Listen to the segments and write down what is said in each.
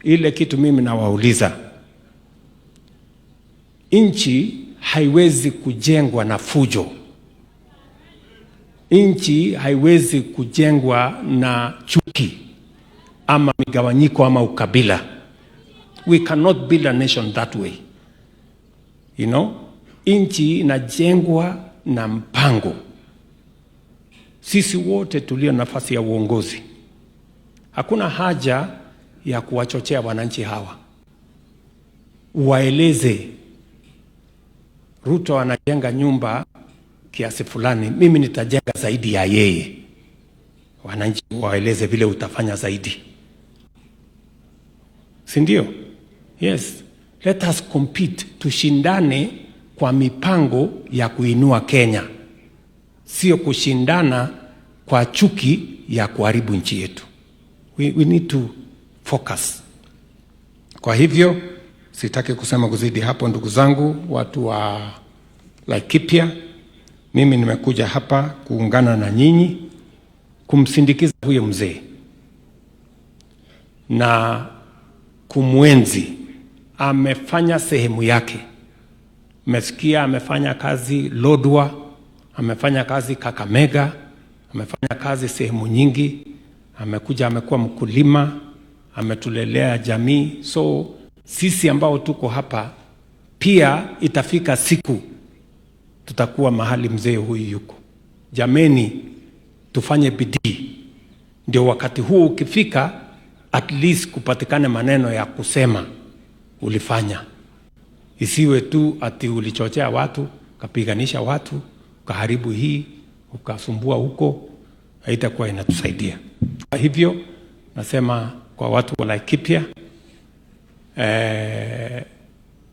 Ile kitu mimi nawauliza, nchi haiwezi kujengwa na fujo. Nchi haiwezi kujengwa na chuki ama migawanyiko ama ukabila. We cannot build a nation that way. Nchi inajengwa na mpango. Sisi wote tulio nafasi ya uongozi, hakuna haja ya kuwachochea wananchi hawa, waeleze Ruto anajenga nyumba kiasi fulani, mimi nitajenga zaidi ya yeye. Wananchi waeleze vile utafanya zaidi, si ndio? Yes, let us compete, tushindane kwa mipango ya kuinua Kenya, sio kushindana kwa chuki ya kuharibu nchi yetu. We need to focus. Kwa hivyo sitaki kusema kuzidi hapo, ndugu zangu, watu wa Laikipia, mimi nimekuja hapa kuungana na nyinyi kumsindikiza huyo mzee na kumwenzi. Amefanya sehemu yake. Mmesikia amefanya kazi Lodwar, amefanya kazi Kakamega, amefanya kazi sehemu nyingi, amekuja amekuwa mkulima, ametulelea jamii. So sisi ambao tuko hapa pia itafika siku tutakuwa mahali mzee huyu yuko. Jameni, tufanye bidii, ndio wakati huu ukifika, at least kupatikane maneno ya kusema ulifanya, isiwe tu ati ulichochea watu, ukapiganisha watu, ukaharibu hii, ukasumbua huko, haitakuwa inatusaidia. Kwa hivyo nasema kwa watu wa Laikipia,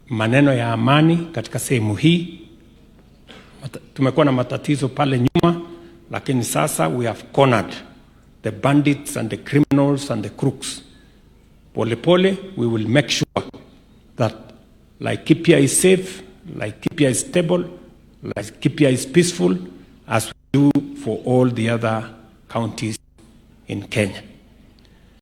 maneno ya amani katika sehemu hii. Tumekuwa na matatizo pale nyuma, lakini sasa we have cornered the bandits and the criminals and the crooks. Pole pole, we will make sure that Laikipia is safe, Laikipia is stable, Laikipia is peaceful, as we do for all the other counties in Kenya.